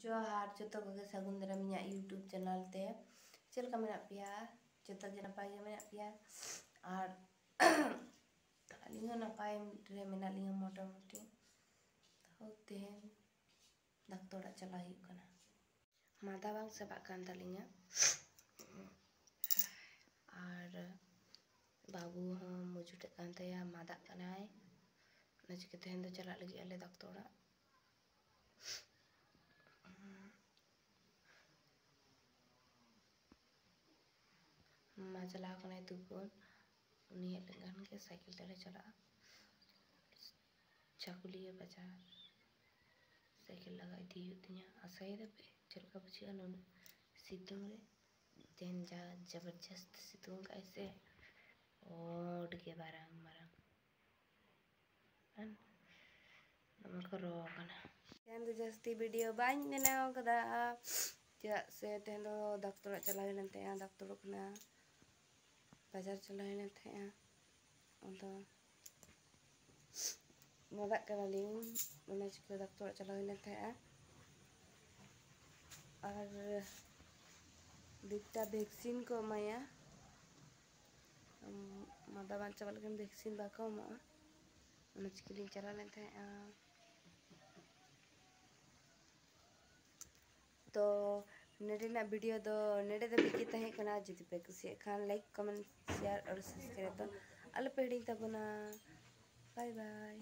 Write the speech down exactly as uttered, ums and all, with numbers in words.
ᱡᱚᱦᱟᱨ ᱡᱚᱛᱚ ᱠᱚᱜᱮ, ᱥᱟᱹᱜᱩᱱ ᱫᱟᱨᱟᱢ ᱤᱧᱟᱹᱜ YouTube ᱪᱮᱱᱮᱞ ᱛᱮ᱾ ᱪᱮᱫ ᱞᱮᱠᱟ ᱢᱮᱱᱟᱜ ᱯᱮᱭᱟ? ᱡᱚᱛᱚ ᱜᱮ ᱱᱟᱯᱟᱭ ᱜᱮ ᱢᱮᱱᱟᱜ ᱯᱮᱭᱟ? ᱟᱨ ᱟᱹᱞᱤᱧ ᱦᱚᱸ ᱱᱟᱯᱟᱭ ᱨᱮ ᱢᱮᱱᱟᱜ ᱞᱤᱧᱟ ᱢᱚᱴᱟᱢᱩᱴᱤ᱾ ᱛᱚ ᱛᱮᱦᱮᱧ ᱰᱟᱠᱛᱚᱨ ᱚᱲᱟᱜ ᱪᱟᱞᱟᱣ ᱦᱩᱭᱩᱜ ᱠᱟᱱᱟ᱾ ᱢᱟᱫᱟ ᱵᱟᱝ ᱪᱟᱵᱟᱜ ᱠᱟᱱ ᱛᱟᱹᱞᱤᱧᱟ᱾ ᱟᱨ ᱵᱟᱹᱵᱩ ᱦᱚᱸ ᱢᱩᱡᱩᱴᱮᱫ ᱠᱟᱱ ᱛᱟᱭᱟ, ᱢᱟᱫᱟᱜ ᱠᱟᱱᱟᱭ᱾ ᱚᱱᱟ ᱪᱤᱠᱟᱹ ᱛᱮᱦᱮᱧ ᱫᱚ ᱪᱟᱞᱟᱜ ᱞᱟᱹᱜᱤᱫ ᱟᱞᱮ ᱰᱟᱠᱛᱚᱨ ᱚᱲᱟᱜ᱾ ᱢᱟ ᱪᱟᱞᱟᱣ ᱠᱟᱱᱟᱭ ᱛᱩᱯᱩᱱ, ᱩᱱᱤ ᱦᱮᱡ ᱞᱮᱱᱠᱷᱟᱱ ᱜᱮ ᱥᱟᱭᱠᱮᱞ ᱛᱮᱞᱮ ᱪᱟᱞᱟᱜᱼᱟ᱾ ᱪᱟᱠᱩᱞᱤᱭᱟᱹ ᱵᱟᱡᱟᱨ ᱥᱟᱭᱠᱮᱞ ᱞᱟᱜᱟ ᱤᱫᱤ ᱦᱩᱭᱩᱜ ᱛᱤᱧᱟᱹ᱾ ᱟᱥᱟᱭ ᱫᱟᱯᱮ ᱪᱮᱫ ᱞᱮᱠᱟ ᱵᱩᱡᱷᱟᱹᱜᱼᱟ ᱱᱩᱱᱟᱹᱜ ᱥᱤᱛᱩᱝ ᱨᱮ? ᱛᱮᱦᱮᱧ ᱡᱟ ᱡᱚᱵᱚᱨᱡᱚᱥᱛ ᱥᱤᱛᱩᱝ ᱠᱟᱜᱼᱟᱭ ᱥᱮ, ᱳᱰ ᱜᱮ ᱵᱟᱨᱟᱝ ᱢᱟᱨᱟᱝ᱾ ᱟᱨ ᱫᱚᱢᱮ ᱠᱚ ᱨᱚ ᱠᱟᱱᱟ᱾ ᱛᱮᱦᱮᱧ ᱫᱚ ᱡᱟᱹᱥᱛᱤ ᱵᱷᱤᱰᱤᱭᱳ ᱵᱟᱹᱧ ᱵᱮᱱᱟᱣ ᱠᱟᱫᱟ, ᱪᱮᱫᱟᱜ ᱥᱮ ᱛᱮᱦᱮᱧ ᱫᱚ ᱰᱟᱠᱛᱚᱨ ᱚᱲᱟᱜ ᱪᱟᱞᱟᱣ ᱦᱩᱭ ᱞᱮᱱ ᱛᱟᱦᱮᱸᱜᱼᱟ, ᱰᱟᱠᱛᱚᱨ ᱠᱷᱚᱱᱟᱜ ᱵᱟᱡᱟᱨ ᱪᱟᱞᱟᱣ ᱦᱩᱭ ᱞᱮᱱ ᱛᱟᱦᱮᱸᱜᱼᱟ᱾ ᱟᱫᱚ ᱢᱟᱫᱟᱜ ᱠᱟᱱᱟᱞᱤᱧ, ᱚᱱᱟ ᱪᱤᱠᱟᱹ ᱰᱟᱠᱛᱚᱨ ᱚᱲᱟᱜ ᱪᱟᱞᱟᱣ ᱦᱩᱭ ᱞᱮᱱ ᱛᱟᱦᱮᱸᱜᱼᱟ᱾ ᱟᱨ ᱫᱩᱴᱟ ᱵᱷᱮᱠᱥᱤᱱ ᱠᱚ ᱮᱢᱟᱭᱟ, ᱢᱟᱫᱟ ᱵᱟᱝ ᱪᱟᱵᱟᱜ ᱞᱮᱠᱟᱱ ᱵᱷᱮᱠᱥᱤᱱ ᱵᱟᱠᱚ ᱮᱢᱚᱜᱼᱟ, ᱚᱱᱟ ᱪᱤᱠᱟᱹᱞᱤᱧ ᱪᱟᱞᱟᱣ ᱞᱮᱱ ᱛᱟᱦᱮᱸᱜᱼᱟ᱾ ᱛᱚ ᱱᱚᱰᱮᱱᱟᱜ ᱵᱷᱤᱰᱤᱭᱳ ᱫᱚ ᱱᱚᱰᱮ ᱫᱷᱟᱹᱵᱤᱡ ᱜᱮ ᱛᱟᱦᱮᱸ ᱠᱟᱱᱟ᱾ ᱡᱩᱫᱤ ᱯᱮ ᱠᱩᱥᱤᱭᱟᱜ ᱠᱷᱟᱱ ᱞᱟᱭᱤᱠ, ᱠᱚᱢᱮᱱᱴ, ᱥᱮᱭᱟᱨ ᱟᱨ ᱥᱟᱵᱥᱠᱨᱟᱭᱤᱵ ᱫᱚ ᱟᱞᱚᱯᱮ ᱦᱤᱲᱤᱧ ᱛᱟᱵᱚᱱᱟ᱾ ᱵᱟᱭ ᱵᱟᱭ᱾